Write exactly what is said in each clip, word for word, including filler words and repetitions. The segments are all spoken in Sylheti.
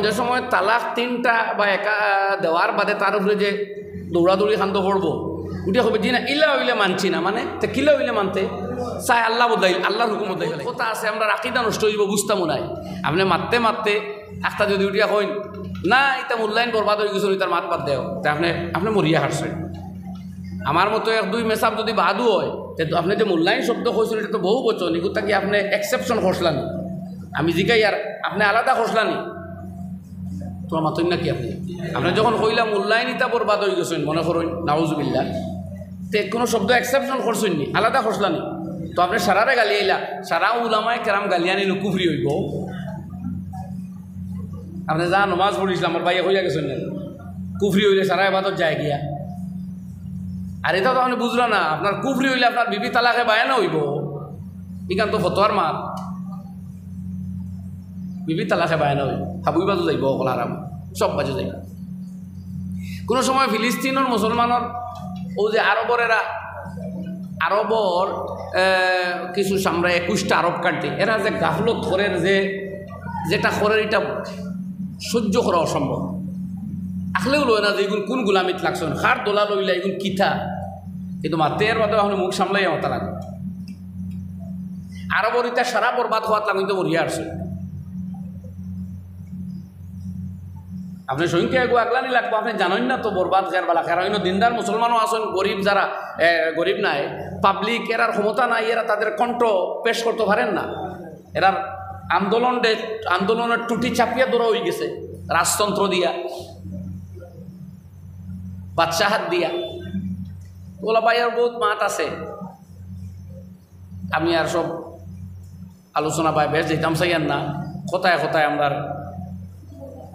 যে সময় তালাক তিনটা বা একা দেওয়ার বাদে তার উপরে যে দৌড়াদৌড়ি খান্দ পড়বো, উঠে কইবো, "জি না, ইলা অইলে মানছি না।" মানে, তে কিলা অইলে মানতে? চায় আল্লাহ বদলাইল, আল্লাহর হুকুম বদলাইল। কথা আছে, আমরার আকিদা নষ্ট অইবো, বুঝতামও নায়। আপনে মাততে মাততে একটা যদি উঠিয়া কইন, "না, ইতা মূল্যায়ন বরবাদ অইগেছে, ইতার মাত বাদ দেও", তে আপনে, আপনে মরিয়া হারছইন। আমার মতো এক দুই মেসাব যদি বাদও অয়, তে তো আপনে যে মূল্যায়ন শব্দ কইছইন, ইটা তো বহু বচন, ইগুতা কি আপনে exception করছলা নি? আমি জিগাইয়ার, আপনে আলাদা করছলা নি? তুমরা মাতইন না কি আপনে? আপনে যখন কইলা মূল্যায়ন ইতা বরবাদ অইগেছইন, মনে করইন, নাউজুবিল্লাহ, তে কুনু শব্দ exception করছইন নি, আলাদা করছলা নি? তো আপনে সারারে গালিয়াইলা, সারা উলামায়ে কেরাম গালিয়ানি নু কুফরি অইবো? আপনে যা নমাজ পড়িছলা, আমার ভাইয়ে কইয়া গেছইন না, কুফরি অইলে সারা ইবাদত যায় গিয়া। আর ইতা তো আপনে বুঝলা না, আপনার কুফরি অইলে আপনার বিবি তালাকে বায়না অইবো। ইখান তো ফতোয়ার মাত। বিবি তালাকে বায়না অইবো, হাবুই বাজু যাইবো, অকল হারাম, সব বাজু যাইবো। কুনু সময় ফিলিস্তিনর মুসলমানর, অউ যে আরবর এরা, আরবর, এ, কিছু সামরা একুশটা আরব country, এরা যে গাফলত করের, যে, যেটা করের, ইটা সহ্য করা অসম্ভব। আখলেও লয় না যে ইগুন কুন গুলামিত লাগছইন, কার দলাল অইলা, ইগুন কিতা। কিন্তু মাতে এর বাদে আপনে মুখ সামলাইয়া মাতা লাগে। আরবর ইতা সারা বরবাদ অওয়াত লাগাইন তো মরিয়া হারছইন। আপনে সংখ্যা এগু আগলানি লাগবো, আপনে জানইন না তো বরবাদ কের বালা। কারণ ইনো দিনদার মুসলমানও আছইন, গরিব যারা, এ, গরিব নায়, public, এরার ক্ষমতা নাই, এরা তাদের কণ্ঠ পেশ করতো পারের না। এরার আন্দোলন দে-, আন্দোলনর টুটি চাপিয়া ধরা অইগেছে রাজতন্ত্র দিয়া, বাদশাহাত দিয়া। অলা ভাইয়ার বউত মাত আছে, আমি আর সব আলোচনা বায় বেশ যাইতাম চাইয়ার না। কথায় কথায় আমরার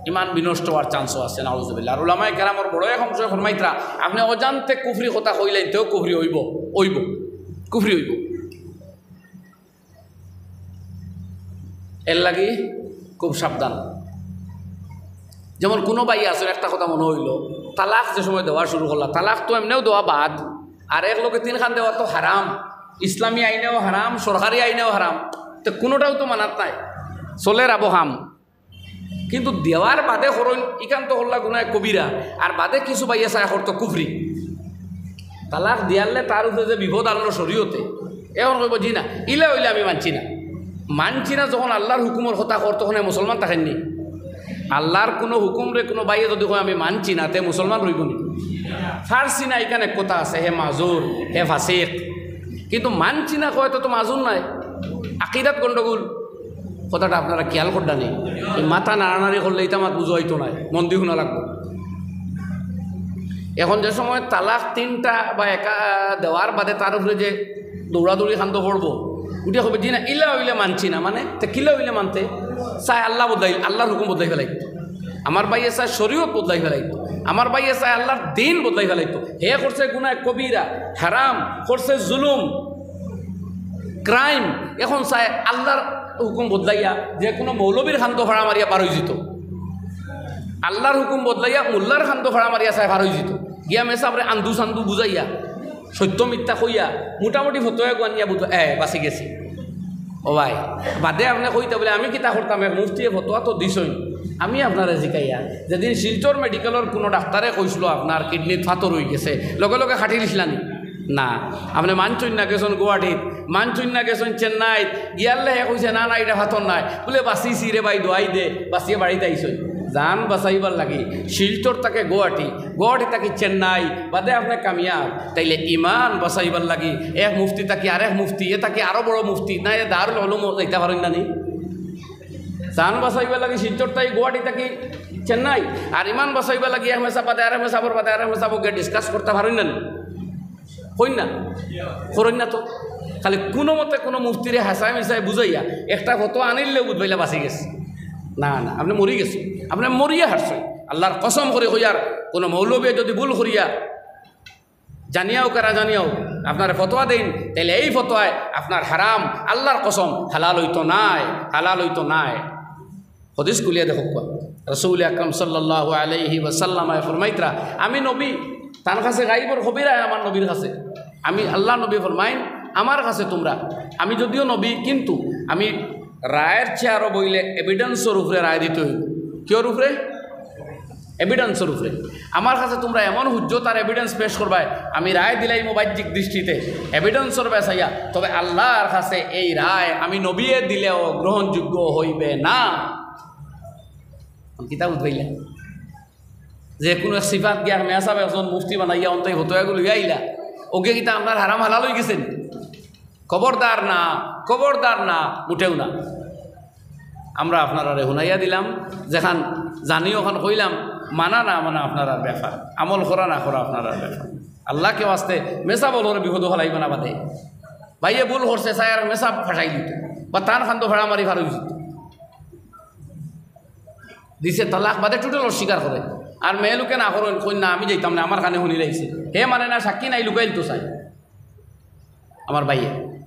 ইমান বিনষ্ট অওয়ার chance-ও আছে, নাউজুবিল্লাহ। আর উলামায়ে কেরামর বড় এক অংশে ফরমাইতরা, আপনে অজান্তে কুফরি কথা কইলাইন, তেও কুফরি অইবো, অইবো, কুফরি অইবো। এর লাগি খুব সাবধান। যেমন কুনু ভাই আছইন, একটা কথা মনো অইলো, তালাক যে সময় দেওয়া শুরু করলা, তালাক তো এমনেও দেওয়া বাদ, আর এক লগে তিনখান দেওয়া তো হারাম, ইসলামী আইনেও হারাম, সরকারি আইনেও হারাম, তে কুনুটাও তো মানাত নাই, চলের আবো কাম। কিন্তু দেওয়ার বাদে করইন, ইখান তো করলা গুনায় কবিরা, আর বাদে কিছু ভাইয়ে চায় করতো কুফরি। তালাক দিয়ারলে তার উপরে যে বিপদ আনলো শরীয়তে, এখন কইবো, "জি না, ইলা অইলে আমি মানছি না।" মানছি না যখন আল্লাহর হুকুমর কথা কর, তখন হে মুসলমান থাকের নি? আল্লাহর কুনু হুকুমরে কুনু ভাইয়ে যদি কয়, "আমি মানছি না", তে মুসলমান রইবো নি? পারছি না, ইখান এক কথা আছে, হে মাজুর, হে ফাসিক। কিন্তু মানছি না কয় তো, তো মাজুর নায়, আকিদাত গন্ডগোল। কথাটা আপনারা খেয়াল কররা নি? এই মাথা নাড়ানাড়ি করলে ইতা মাত বুঝাইতো নায়, মন দি হুনা লাগবো। এখন যে সময় তালাক তিনটা বা একা দেওয়ার বাদে তার উপরে যে দৌড়াদৌড়ি খান্দ পড়বো, উঠিয়া কইবো, "জি না, ইলা অইলে মানছি না।" মানে, তে কিলা অইলে মানতে? চায় আল্লাহ বদলাই, আল্লাহর হুকুম বদলাই ফেলাইতো। আমার ভাইয়ে চায় শরীয়ত বদলাই ফেলাইতো। আমার ভাইয়ে চায় আল্লাহর দিন বদলাই ফেলাইতো। হে করছে গুনাহ কবিরা, হারাম, করছে জুলুম, crime। এখন চায় আল্লাহর হুকুম বদলাইয়া যে কুনু মৌলবীর খান্দ ফাড়া মারিয়া পার অইযিতো, আল্লাহর হুকুম বদলাইয়া মোল্লার খান্দ ফাড়া মারিয়া চায় পার অইযিতো। গিয়া মেসাবরে আন্দু সান্দু বুঝাইয়া, সত্য মিথ্যা কইয়া, মোটামুটি ফতোয়া এগু আনিয়া বুঝ-, এ, বাঁচি গেছি। ও ভাই, বাদে আপনে কইতা বুলে, "আমি কিতা করতাম, এক মুফতিয়ে ফতোয়া তো দিছইন।" আমি আপনারে জিকাইয়ার, যেদিন শিলচর মেডিকেলর কুনু ডাক্তারে কইছিল, "আপনার কিডনিত ফাতর অইগেছে", লগে লগে খাটি দিছলা নি? না। আপনে মানছইন না গেছইন গুয়াহাটিত, মানছইন না গেছইন চেন্নাইত, গিয়ারলে হে কইছে, "না, না, ইটা ফাতর নায়।" বুলে, "বাঁচিছি রে ভাই, দোয়াই দে।" বাঁচিয়া বাড়িত আইছইন। জান বাঁচাইবার লাগি শিলচর থাকি গুয়াহাটি, গুয়াহাটি থাকি চেন্নাই, বাদে আপনে কামিয়াব। তাইলে ইমান বাঁচাইবার লাগি এক মুফতি থাকি আরেক মুফতি, এ থাকি আরো বড় মুফতি, না এ দারুল উলুমো যাইতা পারইন না নি? জান বাঁচাইবার লাগি শিলচর থাকি গুয়াহাটি থাকি চেন্নাই, আর ইমান বাঁচাইবার লাগি এক মেসাব বাদে আরেক মেসাবর বাদে আরেক মেসাবো গিয়া discuss করতা পারইন না নি? কইন না? করইন না তো। খালি কুনু মতে কুনু মুফতিরে হাছায় মিছায় বুঝাইয়া একটা ফতোয়া আনিলেউ বুঝবাইলা বাঁচি গেছে। না, না, আপনে মরি গেছইন, আপনে মরিয়া হারছইন। আল্লাহর কসম করি কইয়ার, কুনু মৌলবীয়ে যদি ভুল করিয়া জানিয়া অউক আর না জানিয়া অউক আপনারে ফতোয়া দেইন, তাইলে এই ফতোয়ায় আপনার হারাম, আল্লাহর কসম, হালাল অইতো নায়, হালাল অইতো নায়। হাদিস খুলিয়া দেখউক্কা। রাসূল আকরাম সাল্লাল্লাহু আলাইহি ওয়াসাল্লামে ফরমাইতরা, আমি নবী, তান কাছে গাইবর খবির আয় আমার নবীর কাছে। আমি, আল্লাহর নবী ফরমাইন, আমার কাছে তুমরা, আমি যদিও নবী, কিন্তু আমি রায়ের চেয়ারো বইলে evidence-র উপরে রায় দিতে অইবো। কিওর উপরে? এভিডেন্সর উপরে। আমার কাছে তুমরা এমন হুজ্জত আর এভিডেন্স পেশ করবায়, আমি রায় দিলাইমু বাহ্যিক দৃষ্টিতে, এভিডেন্সর বেসাইয়া, তবে আল্লাহর কাছে এই রায় আমি নবিয়ে দিলেও গ্রহণযোগ্য হইবে না। কিতা বুঝাইলা? যে কোনো এক সিফাত গিয়া মেসাব একজন মুফতি বানাইয়া অন্তাই ফতোয়াগুলো লইয়া আইলা, ওকে কিতা আপনার হারাম হালাল হয়ে গেছেন? খবরদার না, খবরদার না, মোটেও না। আমরা আপনারারে হুনাইয়া দিলাম, যেখান জানি ওখান কইলাম, মানা না মানা আপনারার ব্যাপার, আমল করা না করা আপনারার ব্যাপার। আল্লাহকে ওয়াস্তে মেসাব অকলরে বিপদো ফালাইবা না বাদে। ভাইয়ে ভুল করছে, চাইয়ার মেসাব ফাটাই দিত, বা তার খান্দো ফাড়া মারি ফারুই দিত। দিছে তালাক বাদে টোটাল অস্বীকার করে। আর মেয়ে লোকে না করইন, কইন না, "আমি যাইতাম না, আমার কানে হুনি লাইছে।" হে মানে না, সাক্ষী নাই, লুকাইল তো চাই। আমার ভাইয়ে,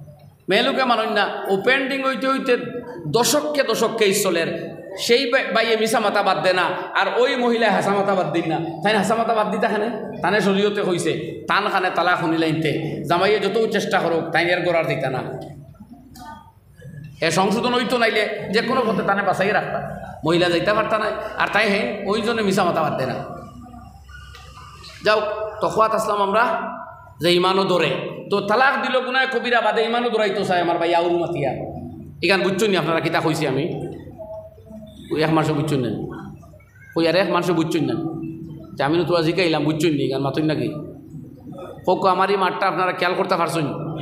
মেয়ে লোকে মানইন না, ও পেন্ডিং হইতে হইতে দশককে দশক কেস চলের। সেই বা-, ভাইয়ে মিছা মাতা বাদ দে না, আর ওই মহিলায় হাসা মাতা বাদ দিন না। তাই হাসা মাতা বাদ দিতা খানে, তানে শরীয়তে কইছে, তান খানে তালাক হুনি লাইনতে, জামাইয়ে যত চেষ্টা করুক, তাই এর গড়ার দিতা না। এ সংশোধন হইতো নাইলে যে কোনো পথে তানে বাঁচাই রাখতা, মহিলা যাইতা পারতা না। আর তাই হেন ওই জন্য মিছা মাতা বাদ দে না। যাও, তকওয়াত আসলাম আমরা যে ইমানও ধরে, তো তালাক দিল গুনায় কবিরা বাদে ইমানও ধরাইতো চায় আমার ভাই আউরু মাতিয়া। ইখান বুঝছইন নি আপনারা কিতা কইছি আমি? ওই এক মাসে বুঝছইন না? ওই আর এক মাসে বুঝছইন না? যে আমি তো তোরা জিকাইলাম, বুঝছইন নি? ইখান মাতইন নাকি? হোক, আমার এই মাতটা আপনারা খেয়াল করতা পারছইন?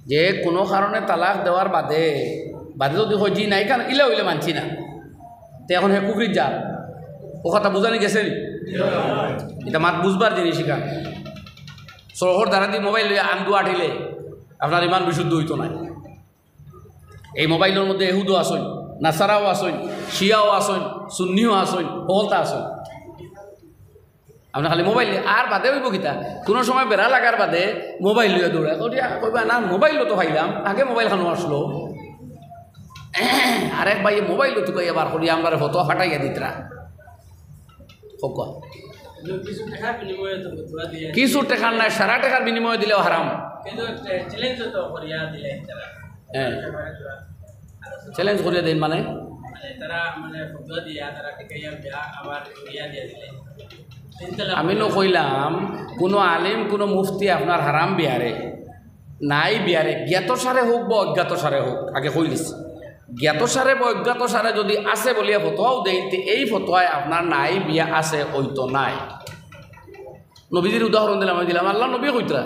যে কোনো কারণে তালাক দেওয়ার বাদে, বাদে যদি কয়, "জি না, ইখান ইলা হইলে মানছি না", তে এখন হে কুফরিত যার। ও কথা বুঝানি গেছে নি? ইটা মাত বুঝবার জিনিস ইখান। সড়কর দ্বারা দি মোবাইল লইয়া আন্দু আটিলে আপনার ইমান বিশুদ্ধ হইতো না। এই মোবাইলর মধ্যে এহুদও আছইন, নাসারাও আছইন, শিয়াও আছইন, সুন্নিও আছইন, হকলতা আছইন। আপনি খালি মোবাইল নিয়ে আর বাদে হইব কিতা? কোনো সময় বেড়া লাগার বাদে মোবাইল লইয়া দৌড়ায়। কইয়া কইবা, "না, মোবাইল তো পাইলাম, আগে মোবাইল খানো আসলো।" আরেক ভাইয়ে মোবাইল তো কইয়া বার করিয়া আমরারে ফতোয়া ফাটাইয়া দিতরা। কউক্কা। কিছু টেকার বিনিময়ে তো ফতোয়া দিয়া। কিছু টেকার নাই, সারা টেকার বিনিময়ে দিলেও হারাম। কিন্তু একটা চ্যালেঞ্জ তো করিয়া দিলে তারা। হ্যাঁ। চ্যালেঞ্জ করিয়া দেন মানে? মানে তারা মানে ফতোয়া দিয়া, তারা টিকাইয়া দিয়া, আবার ইয়া দিয়া দিলে। তিন তলাক। আমি নু কইলাম, কোনো আলিম, কোনো মুফতি আপনার হারাম বিয়ারে, নাই বিয়ারে, জ্ঞাত সারে হোক বা অজ্ঞাত সারে হোক, আগে কইলিস, জ্ঞাত সারে বা অজ্ঞাত সারে যদি আছে বলিয়া ফতোয়াও দেইন, তে এই ফতোয়ায় আপনার নাই বিয়া আছে, ওই তো নাই। নবীজির উদাহরণ দিলাম, আমি দিলাম, আল্লাহ নবী কইতরা,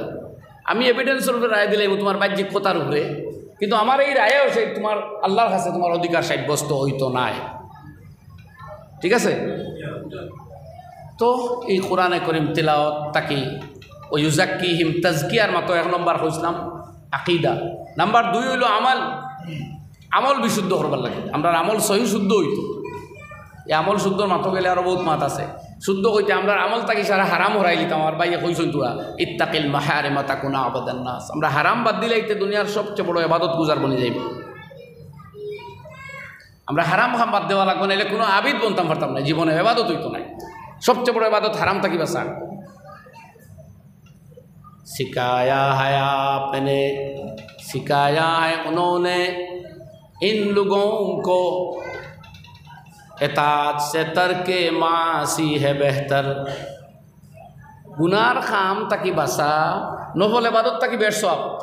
"আমি এভিডেন্সর উপরে রায় দিলাম তোমার বাহ্যিক কথার উপরে, কিন্তু আমার এই রায়েও সেই তোমার আল্লাহর কাছে তোমার অধিকার সাব্যস্ত হইতো নায়।" ঠিক আছে? তো এই কোরআনে করিম তিলাওয়াত থাকি, ওয়া ইউজাক্কিহিম, তাজকিয়ার মাতো এক নম্বর কইছিলাম আকিদা, নাম্বার দুই হইল আমল। আমল বিশুদ্ধ করবার লাগে, আমরার আমল সহি শুদ্ধ হইতো। এই আমল শুদ্ধর মাতো গেলে আরো বহুত মাত আছে। শুদ্ধ হইতে আমরার আমল থাকি সারা হারাম হরাই লিতাম। আমার ভাইয়ে কইছইন তোরা, "ইত্তাকিল মাহারিমা তাকুনা আবাদান নাস।" আমরা হারাম বাদ দিলে ইতে দুনিয়ার সবচেয়ে বড় ইবাদত গুজার বনি যাইব। আমরা হারাম কাম বাদ দেওয়া লাগবো, নাইলে কোনো আবিদ বনতাম পারতাম না, জীবনে ইবাদত হইতো না। সবচেয়ে বড় ইবাদত হারাম থাকি বাঁচা। سکھایا ہے آپ نے، سکھایا ہے انہوں نے ان لوگوں کو، اطاعت سے ترک معاصی ہے بہتر۔ গুনার কাম থাকি বাঁচা, নফল ইবাদত থাকি বেশ সওয়াব,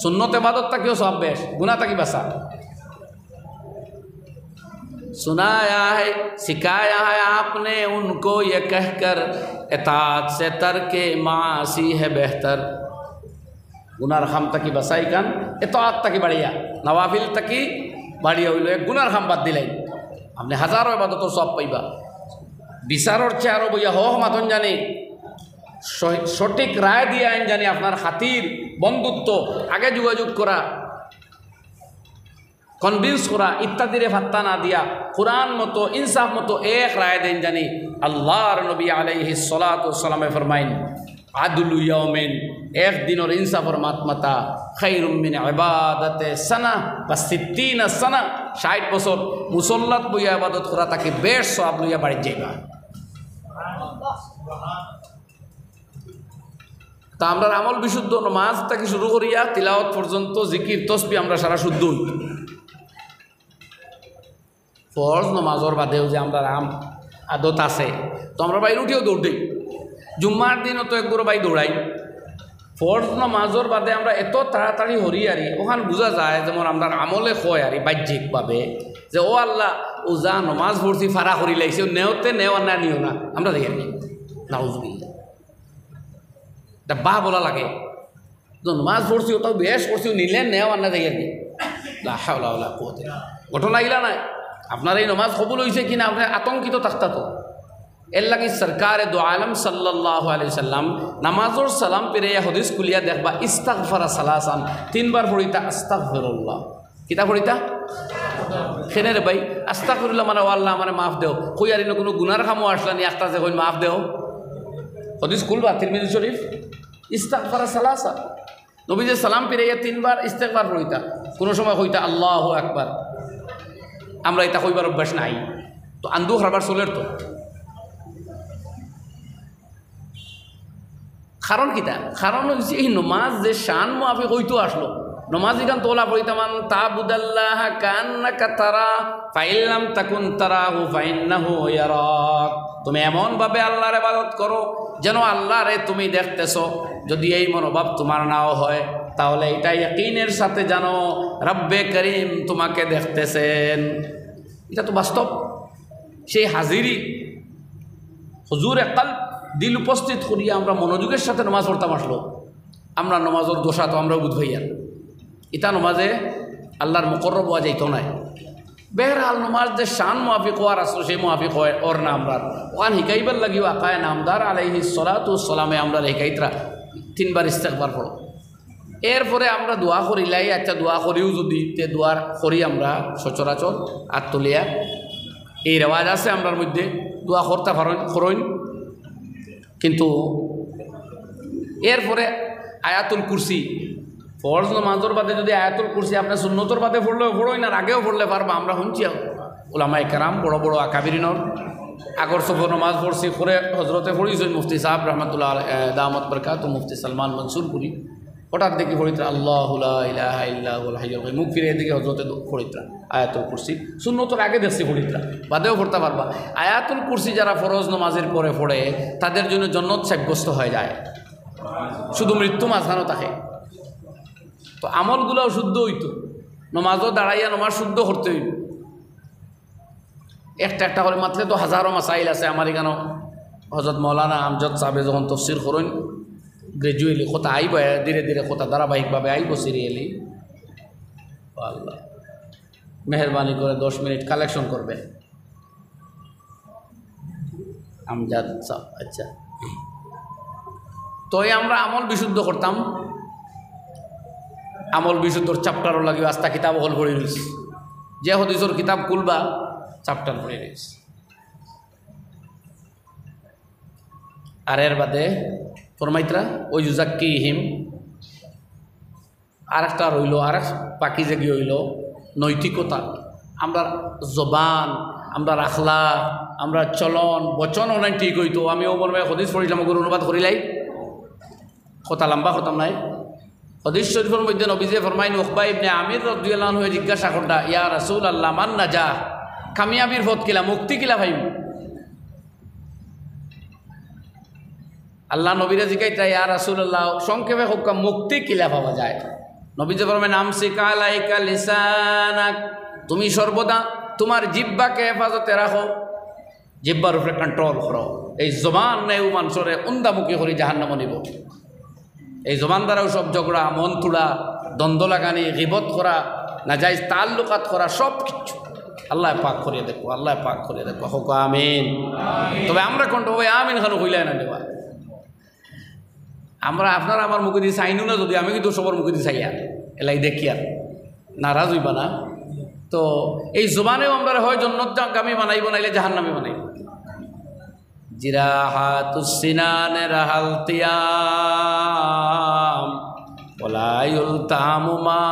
সুন্নত ইবাদত থাকিও সওয়াব বেশ, গুনা থাকি বাঁচা। سنایا ہے، سکھایا ہے آپ نے ان کو یہ کہہ کر، اطاعت سے ترک معاصی ہے بہتر۔ গুনার কাম থাকি বাঁচাই কান, এতাআত থাকি বাড়িয়া, নওয়াফিল থাকি বাড়িয়া হইল এক গুনার কাম বাদ দিলাই, আপনি হাজারো ইবাদতর সওয়াব পাইবা। বিচারর চেয়ারো বইয়া হক মাতন জানি, স-, সঠিক রায় দিয়া আইন জানি, আপনার খাতির, বন্ধুত্ব, আগে যোগাযোগ করা, কনভিন্স করা ইত্যাদিরে পাত্তা না দিয়া কোরআন মতো, ইনসাফ মতো এক রায় দেন জানি। আল্লাহর নবী আলাইহিস সালাতু ওয়াস সালামে ফরমাইন, "আদলু ইয়াউমিন", এক দিনর ইনসাফর মাত মাতা, "খায়রুম মিন ইবাদাতে সানা বা সিত্তিনা সানা", ষাট বছর মুসল্লাত বইয়া ইবাদত করা থাকি বেশ সওয়াব লইয়া বাড়িত যাইবা। তা আমরার আমল বিশুদ্ধ, নমাজ থাকি শুরু করিয়া তিলাওয়াত পর্যন্ত, জিকির, তসবি আমরা সারা শুদ্ধ হই। ফরজ নমাজর বাদেও যে আমরার আম আদত আছে, তো আমরা ভাই উঠিও দৌড় দেই। জুম্মার দিনও তো একগুলো ভাই দৌড়াই। ফরজ নমাজর বাদে আমরা এত তাড়াতাড়ি হরি আরি, ওখান বুঝা যায় যেমন আমরার আমলে কয় আরি বাহ্যিকভাবে যে, "ও আল্লাহ, ও যা নমাজ পড়ছি ফারা করি লাইছে, ও নেওতে নেও আর না নিও না, আমরা দেখি আর কি।" নাউজুবিল্লাহ। এটা বা বলা লাগে। তো নমাজ পড়ছি, ওটাও বেশ করছি, নিলে নেও আর না দেখি আর কি। লা হাওলা ওয়ালা কুওয়াতা ইল্লা বিল্লাহ। ঘটনা ইলা নাই, আপনার এই নমাজ কবুল হইছে কিনা আপনি আতঙ্কিত থাকতা তো। এর লাগি সরকারে দু আলম সাল্লাল্লাহু আলাইহি সাল্লাম নামাজর সালাম ফিরাইয়া হাদিস খুলিয়া দেখবা, ইস্তাগফারা সালাসান, তিনবার পড়িতা আস্তাগফিরুল্লাহ। কিতা পড়িতা? কেনে রে ভাই? আস্তাগফিরুল্লাহ মানে, "ও আল্লাহ, আমারে মাফ দেও।" কই আর ইনো কোনো গুনার কামও আসলা নি, একটা যে কই, "মাফ দেও।" হাদিস খুলবা, তিরমিজি শরীফ, ইস্তাগফারা সালাসা। নবীজি সালাম ফিরাইয়া তিনবার ইস্তেগফার পড়িতা, কোনো সময় কইতা, "আল্লাহু আকবার।" আমরা এটা কইবার অভ্যাস নাই, তো আন্দু হারবার চলের তো। কারণ কিতা? কারণ হইছে এই নমাজ যে শান মুআফিক হইতো আসলো, নমাজ এখান তোলা পড়িতা, "মান তাবুদাল্লাহ কান্নাকা তারা, ফাইল্লাম তাকুন তারাহু ফাইন্নাহু ইয়ারাক।" তুমি এমন ভাবে আল্লাহর ইবাদত করো যেন আল্লাহরে তুমি দেখতেছো। যদি এই মনোভাব তোমার নাও হয়, তাহলে এটা ইয়াকিনের সাথে জানো রব্বে করিম তোমাকে দেখতেছেন। এটা তো বাস্তব। সেই হাজিরি, হুজুরে কলব, দিল উপস্থিত করিয়া আমরা মনোযোগের সাথে নমাজ পড়তাম আসলো, আমরা নমাজর দশা তো আমরাও বুঝবাই আর। ইতা নমাজে আল্লাহর মুকররব হওয়া যাইতো নায়। বেহরহাল, নমাজ যে শান মুআফিক হওয়ার আসলো, সেই মুআফিক হয় ওর না আমরার। ওখান হিকাইবার লাগিও আকায় নামদার আলাইহিস সালাতু ওয়াস সালামে আমরারে হিকাইতরা তিনবার ইস্তেগফার পড়ো। এরপরে আমরা দোয়া করিলাই, আচ্ছা, দোয়া করিও যদি, তে দোয়ার করি আমরা সচরাচর আত তুলিয়া, এই রেওয়াজ আছে আমরার মধ্যে, দোয়া করতা পারইন, করইন। কিন্তু এরপরে আয়াতুল কুরসি, ফরজ নমাজর বাদে যদি আয়াতুল কুরসি আপনি সুন্নতর বাদে পড়লেও পড়ইন আর আগেও পড়লে পারবা। আমরা শুনছি উলামায়ে কেরাম, বড় বড় আকাবিরিনর, আগর সফর নমাজ পড়ছি, পরে হজরতে পড়িছইন মুফতি সাহেব রহমতুল্লাহ আলাই-, এ, দামত বরকাত মুফতি সালমান মনসুরপুরি। হঠাৎ দেখি পড়িতরা, "আল্লাহু লা ইলাহা ইল্লা হুয়াল হাইয়ুল কাইয়ুম।" মুখ ফিরে দেখি হজরতে দ-, পড়িতরা আয়াতুল কুরসি। সুন্নতর আগে দেখছি পড়িতরা, বাদেও পড়তা পারবা। আয়াতুল কুরসি যারা ফরজ নমাজের পরে পড়ে, তাদের জন্য জন্নত সাব্যস্ত হয়ে যায়, শুধু মৃত্যু মাঝখানো থাকে। তো আমলগুলাও শুদ্ধ হইতো, নমাজও দাঁড়াইয়া নমাজ শুদ্ধ করতে হইব। একটা একটা করে মাতলে তো হাজারো মাসাইল আছে। আমার এখানো হজরত মৌলানা আমজদ সাহেবে যখন তফসির করইন, গ্র্যাজুয়ালি কথা আইব, ধীরে ধীরে কথা ধারাবাহিকভাবে আইব, সিরিয়ালি। আল্লাহ মেহেরবানি করে দশ মিনিট কালেকশন করবে। আমজাদ সাহেব, আচ্ছা। তো এই আমরা আমল বিশুদ্ধ করতাম, আমল বিশুদ্ধর চ্যাপ্টারও লাগে, আস্তা কিতাব হল পড়ে রয়েছে। যে হাদিসর কিতাব খুলবা, চ্যাপ্টার পড়ে রয়েছে। আর এর বাদে ফরমাইতরা, "ওয়া ইউজাক্কিহিম", আর একটা রইল, আর এক পাকিজাগি হইল নৈতিকতা। আমরা জবান, আমরা আখলাক, আমরা চলন, বচন অনেক ঠিক হইতো। আমি ওমর ভাই হাদিস পড়ছিলাম, ওগুলো অনুবাদ করিলাই, কথা লম্বা খতম নাই। হাদিস শরীফের মধ্যে নবীজি ফরমাইন, উকবা ইবনে আমির রাদিয়াল্লাহু আনহু জিজ্ঞাসা করলা, "ইয়া রাসূলুল্লাহ, মান নাজাহ?" কামিয়াবির পথ কিলা, মুক্তি কিলা পাইমু? আল্লাহ নবীরে জিকাইতা, "ইয়া রাসূলুল্লাহ, সংক্ষেপে কউক্কা, মুক্তি কিলা পাওয়া যায়?" নবীজি ফরমাইন, "আমসিক আলাইকা লিসানাক, তুমি সর্বদা তোমার জিব্বাকে হেফাজতে রাখো, জিব্বার উপরে কন্ট্রোল করো। এই জবান নেও মানুষরে উন্দামুখী করি জাহান্নামো নিব।" এই জবান দ্বারাও সব ঝগড়া, মন তুড়া, দ্বন্দ্ব লাগানি, গিবত করা, নাজাইজ তাল্লুকাত করা, সব কিছু আল্লাহ পাক করিয়া দেখবো, আল্লাহ পাক করিয়া দেখবো। হোক আমিন। তবে আমরা কোনটা হবে আমিন খান হইলাই না দেবা। আমরা আপনারা আমার মুখে দিয়ে চাইনু না, যদি আমি কিন্তু সবার মুখে দিয়ে চাই আর এলাই দেখি আর নারাজ হইবা না। তো এই জবানেও আমরা হয় জন্নত গামী বানাইবো, নাইলে জাহান্নামী বানাইবো। জিরাহাতুস সিনানে রাহাল তিয়াম, ওয়ালা ইউলতামু মা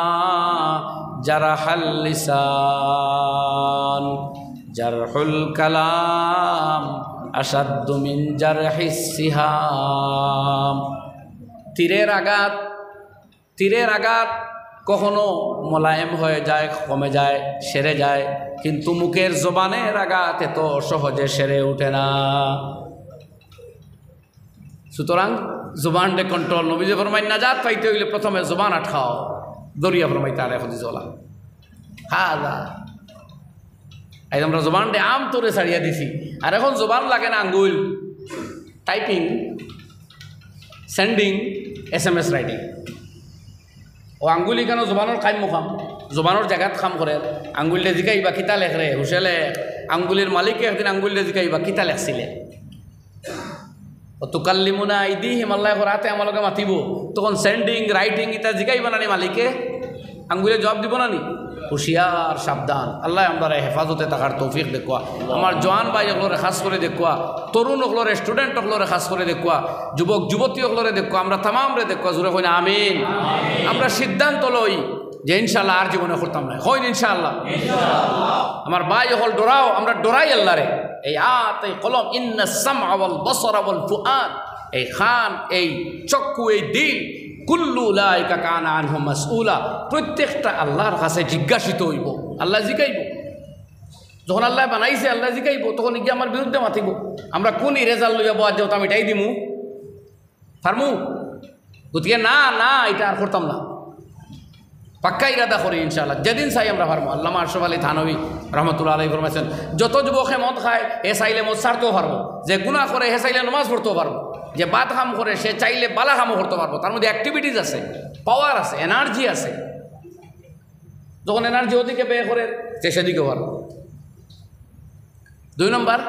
জারাহাল লিসান, জারহুল কালাম আশাদ্দু মিন জারহিস সিহাম। তীরের আঘাত, তীরের আঘাত কখনো মোলায়েম হয়ে যায়, কমে যায়, সেরে যায়, কিন্তু মুখের জবানের আঘাত এত সহজে সেরে উঠে না। সুতরাং জবানরে কন্ট্রোল, নবীজি ফরমাইন, নাজাত পাইতে অইলে প্রথমে জবান আটকাও। দরিয়া ফরমাইতা আর এখন জলা। হ্যাঁ, আইজ আমরা জবানরে আম তরে ছাড়িয়া দিছি, আর এখন জবান লাগে না আঙ্গুল, টাইপিং, সেন্ডিং, এসএমএস রাইটিং। ও আঙ্গুল ইখানো জবানর কাইম মুকাম, জবানর জাগাত কাম করের। আঙ্গুলরে জিকাইবা কিতা লেখরে, হুশে লেখ। আঙ্গুলের মালিকে একদিন আঙ্গুলরে জিকাইবা কিতা লেখছিলে। ও তুকাল্লিমুনা আইদিহিম, আল্লায় কর আতে আমার লগে মাতিবো। তখন সেন্ডিং, রাইটিং ইতা জিকাইবা না নি মালিকে? আঙ্গুলে জবাব দিবো না নি? হুঁশিয়ার, সাবধান। আল্লায় আমরারে হেফাজতে থাকার তৌফিক দেউক্কা। আমার জোয়ান ভাই অকলরে খাস করি দেউক্কা, তরুণ অকলরে, স্টুডেন্ট অকলরে খাস করি দেউক্কা, যুবক যুবতী অকলরে দেউক্কা, আমরা তামামরে দেউক্কা। জোরে কইন আমিন। আমরা সিদ্ধান্ত লই যে ইনশাআল্লাহ আর জীবনে করতাম না। কইন ইনশাআল্লাহ। আমার ভাই অকল ডরাও, আমরা ডরাই আল্লারে। এই আত, এই কলম, ইন্নাস সামআ ওয়াল বাসারা ওয়াল ফুআদ, এই কান, এই চক্ষু, এই দিল, কুল্লু উলাইকা কানা আনহু মাসউলা, প্রত্যেকটা আল্লার কাছে জিজ্ঞাসিত অইবো, আল্লায় জিকাইবো। যখন আল্লায় বানাইছে, আল্লায় জিকাইবো, তখন ইগিয়ে আমার বিরুদ্ধে মাতিবো। আমরা কুন ইরেজার লইয়া বওয়াত যাও, তা মিটাই দিমু, পারমু? গতিকে না, না, ইটা আর করতাম না। পাক্কা ইরাদা করি ইনশাআল্লাহ, যেদিন চাই আমরা পারমু। আল্লামা আশরাফ আলী থানভী রহমতুল্লাহ আলাইহি ফরমাইছইন, যত যুবকে মদ খায়, হে চাইলে মদ ছাড়তেও পারবো, যে গুনাহ করে, হে চাইলে নমাজ পড়তেও পারবো, যে বাদ কাম করে, সে চাইলে বালা কামও করতে পারবো। তার মধ্যে অ্যাক্টিভিটিস আছে, পাওয়ার আছে, এনার্জি আছে। যখন এনার্জি ওদিকে ব্যয় করে, সে সেদিকে পারবো। দুই নম্বর,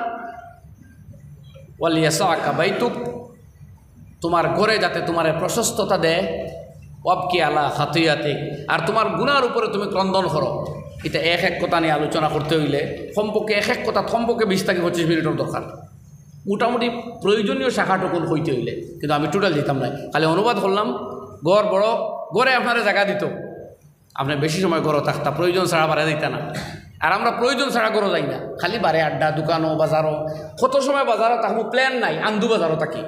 ওয়ালিয়াসআকা বাইতুক, তোমার ঘরে যাতে তোমারে প্রশস্ততা দেয়। ওয়াবকি আলা খাতিয়াতিক, আর তোমার গুনার উপরে তুমি ক্রন্দন করো। ইটা এক এক কথা নিয়া আলোচনা করতে অইলে কমপক্ষে এক এক কথা কমপক্ষে বিশ থাকি পঁচিশ মিনিটর দরকার। মোটামুটি প্রয়োজনীয় শাখাটুকুন কইতে অইলে, কিন্তু আমি টোটাল দিতাম নায়, খালি অনুবাদ করলাম। ঘর বড়, ঘরে আপনারে জাগা দিতো, আপনে বেশি সময় ঘরো থাকতা, প্রয়োজন ছাড়া বারে যাইতা না। আর আমরা প্রয়োজন ছাড়া ঘরো যাই না, খালি বারে আড্ডা, দোকানো, বাজারো। কত সময় বাজারো থাকমু, প্ল্যান নাই, আন্দু বাজারো থাকি।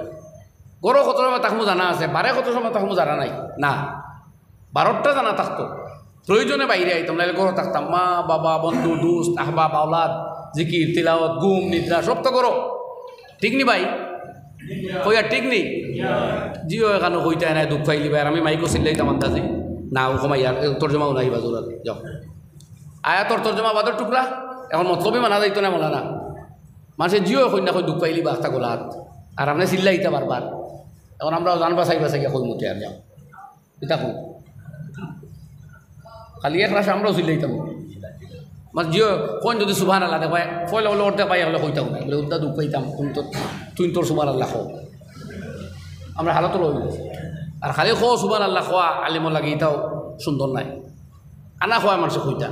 ঘরো কত সময় থাকমু জানা আছে, বারে কত সময় থাকমু জানা নাই। না, বারোটা জানা থাকতো, প্রয়োজনে বাইরে আইতাম, নাইলে ঘরো থাকতাম। মা, বাবা, বন্ধু, দোস্ত, আহবাব, আওলাদ, জিকির, তিলাওয়াত, ঘুম, নিদ্রা, সব তো ঘরো। ঠিক নি ভাই? কইয়া ঠিক নি? জিও, এখানো কইতায় নায়, দুখ পাইলিবা। আর আমি মাইকো চিল্লাইতাম আন্দাজি। না, ও কমাই আর, এ, তর্জমাও নাই, বাজুর আর। যাও। আয়াতর তর্জমা বাদর টুকরা, এখন মতলবি মানা যাইতো না, মৌলানা। মানষে জিও কইন না, কই দুখ পাইলিবা, আস্তা গোলাত। আর আপনে চিল্লাইতা বারবার। এখন আমরাও জান বাচাই বাচাই গিয়া কইমু তে আর, যাও। ইতা কও। খালি এক রাশ আমরাও চিল্লাইতাম। মাত জিও, কইন যদি সুবহানাল্লাহ দেখবায়, পয়লা অইলে অর্ধেক পাই, অইলে কইতাম না। বলে, "উদ্দা দুখ পাইতাম, তুই তো, তুই তোর সুবহানাল্লাহ কও।" আমরা হালত অইল। আর খালি কও সুবহানাল্লাহ কওয়া, আলিমর লাগি ইতাও সুন্দর নায়। আনা কওয়া মানষে কইতা।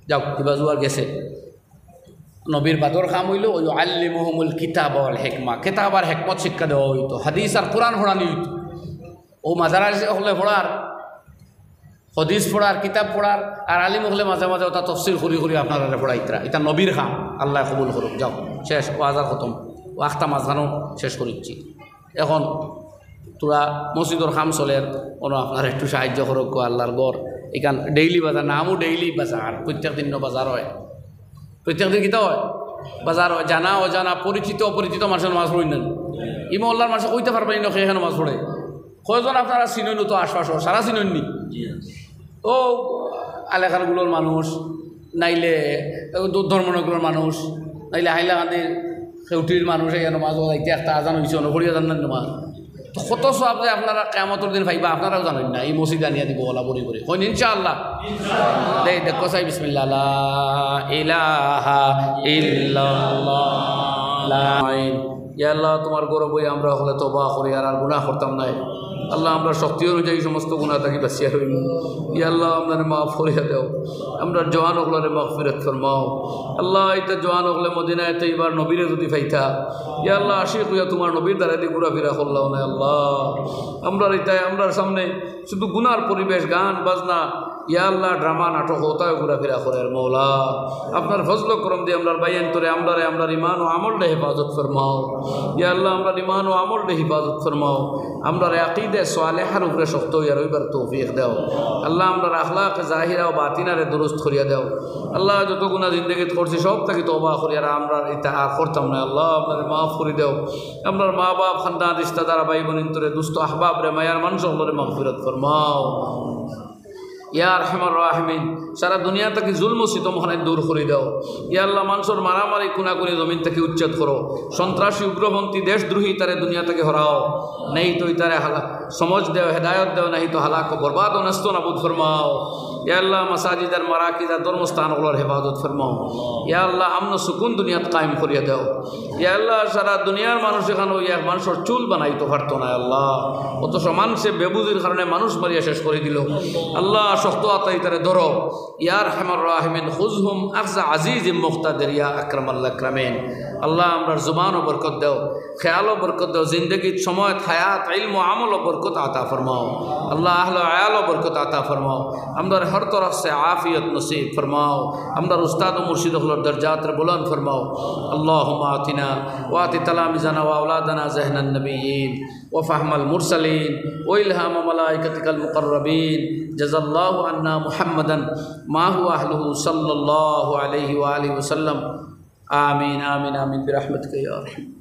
যাও, কিবা জুয়ার গেছে। নবীর বাদর কাম অইলো, ওয়া ইউআল্লিমুহুমুল কিতাবা ওয়াল হিকমা, কিতাব আর হিকমত শিক্ষা দেওয়া অইতো, হাদিস আর কোরআন পড়ানি অইতো। ও মাদ্রাসা অকলে পড়ার, হাদিস পড়ার, কিতাব পড়ার, আর আলিম অকলে মাঝে মাঝে ওটা তফসির করি করি আপনারারে পড়াইতরা। ইটা নবীর কাম, আল্লায় কবুল করুক। যাও, শেষ, ওয়াজ আর খতম, ওয়াক্তা মাঝখানো শেষ করিচ্ছি। এখন থুড়া মসজিদর কাম চলের, অনো আপনারা একটু সাহায্য করউক্কা, আল্লার ঘর। ইখান ডেইলি বাজার, নামও ডেইলি বাজার, প্রত্যেক দিন বাজার অয়। প্রত্যেক দিন কিতা অয়? বাজার অয়। জানা অজানা, পরিচিত অপরিচিত মানষে নমাজ পড়ইন না। ই মহল্লার মানষে কইতা পারবা নি না কে এখানো নমাজ পড়ে। কয়জন আপনারা চিনইন তো আশপাশর, সারা চিনইন নি? ও এলাকার গুলোর মানুষ, নাইলে দ-, ধর্মনগরর মানুষ, নাইলে হাইলাকান্দির খেউটির মানুষ, এই নমাজ যাইতে একটা আজান অইছে, অনো পড়িয়া যান না নমাজ। তো কত সওয়াব যে আপনারা কিয়ামতর দিন পাইবা, আপনারাও জানইন না। ই মসজিদ আনিয়া দিবো ওলা বড়ি বড়ি। কইন ইনশাআল্লাহ। দে, দেখো চাই, বিসমিল্লাহ। লা ইলাহা ইল্লাল্লাহ। লা ইয়া আল্লাহ, তুমার ঘরো বই আমরা অকলে তওবা করি, আর, আর গুনাহ করতাম নায়। আল্লাহ, আমরা শক্তি অনুযায়ী সমস্ত গুনাহ থাকি বাঁচিয়া রইমু। ইয়া আল্লাহ, আমরারে মাফ করিয়া দেও, আমরার জওয়ান অকলরে মাগফিরাত ফরমাও। আল্লাহ, ইতা জওয়ান অকলে মদিনায়ে তৈয়বার নবীরে যদি পাইতা, ইয়া আল্লাহ, আশিক অইয়া তুমার নবীর দ্বারাদি ঘুরাফিরা করলাও না। আল্লাহ, আমরার ইতায়, আমরার সামনে শুধু গুনার পরিবেশ, গান বাজনা, ইয়া আল্লাহ, ড্রামা নাটক হতায় ঘুরাফিরা করের মৌলা, আপনার ফজল করম দিয়া আমরার ভাইয়াইন্তরে, আমরারে, আমরার ইমান ও আমলরে হেফাজত ফরমাও। ইয়া আল্লাহ, আমরার ইমান ও আমলরে হেফাজত ফরমাও। আমরারে আকিদে সালেহার উপরে শক্ত অইয়া রইবার তৌফিক দেও। আল্লাহ, আমরার আখলাক জাহিরা ও বাতিনারে দুরুস্ত করিয়া দেও। আল্লাহ, যত গুনা জিন্দেগিত করছি, সব থাকি তওবা করিয়ার আমরার ইতা আর করতাম না। আল্লাহ, আমরারে মাফ করি দেও। আমরার মা বাপ, খান্দান, রিশতাদার, ভাই বোনিন্তরে, দুস্ত আহবাবরে, মায়ার মানুষ অকলরে মাগফিরাত ফরমাও। ইয়া আরহামার রাহিমিন, সারা দুনিয়া থাকি জুলম ও সিতম খানায় দূর করি দেও। ইয়া আল্লাহ, মানষর মারামারি, খুনাখুনি জমিন থাকি উচ্ছেদ করো। সন্ত্রাসী, উগ্রপন্থী, দেশদ্রোহী, তারে দুনিয়া থাকি হরাও। নেই তো ইতারে হালা-, সমঝ দেও, হেদায়ত দেও, নাহি তো হালাক ও বরবাদ ও নেস্ত নাবুদ ফরমাও। ইয়া আল্লাহ, মাসাজিদ আর মারাকিজ আর ধর্মস্থান অকলর হেফাজত ফরমাও। ইয়া আল্লাহ, আমন সুকুন দুনিয়াত কায়েম করিয়া দেও। ইয়া আল্লাহ, সারা দুনিয়ার মানুষ এখানো এক মানষর চুল বানাইতো পারতো না আল্লাহ, অথচ মানষে বেবুজির কারণে মানুষ মারিয়া শেষ করি দিলো। আল্লাহ, শক্ত আতায় ইতারে ধরো। ইয়া আরহামার রাহিমিন, খুযহুম আখযা আজিজিম মুকতাদির, ইয়া আকরামাল আকরামিন। আল্লাহ, আমরার জুবানো বরকত দেও, খেয়ালো বরকত দেও, জিন্দেগিত, সময়ত, হায়াত, ইলম ও আমলো বরকত আতা ফরমাও। আল্লাহ, আহলো আয়ালো বরকত আতা ফরমাও। আমরার হর তরফ সে আফিয়ত নসিব ফরমাও। আমরার উস্তাদ ও মুর্শিদ অকলর দরজাতরে বুলন্দ ফরমাও। اللهم آتنا وآت تلاميذنا وأولادنا ذهن النبيين وفهم المرسلين وإلهام ملائكتك المقربين. جزى الله عنا محمدا ما هو أهله صلى الله عليه وآله وسلم. آمين، آمين، آمين برحمتك يا أرحم.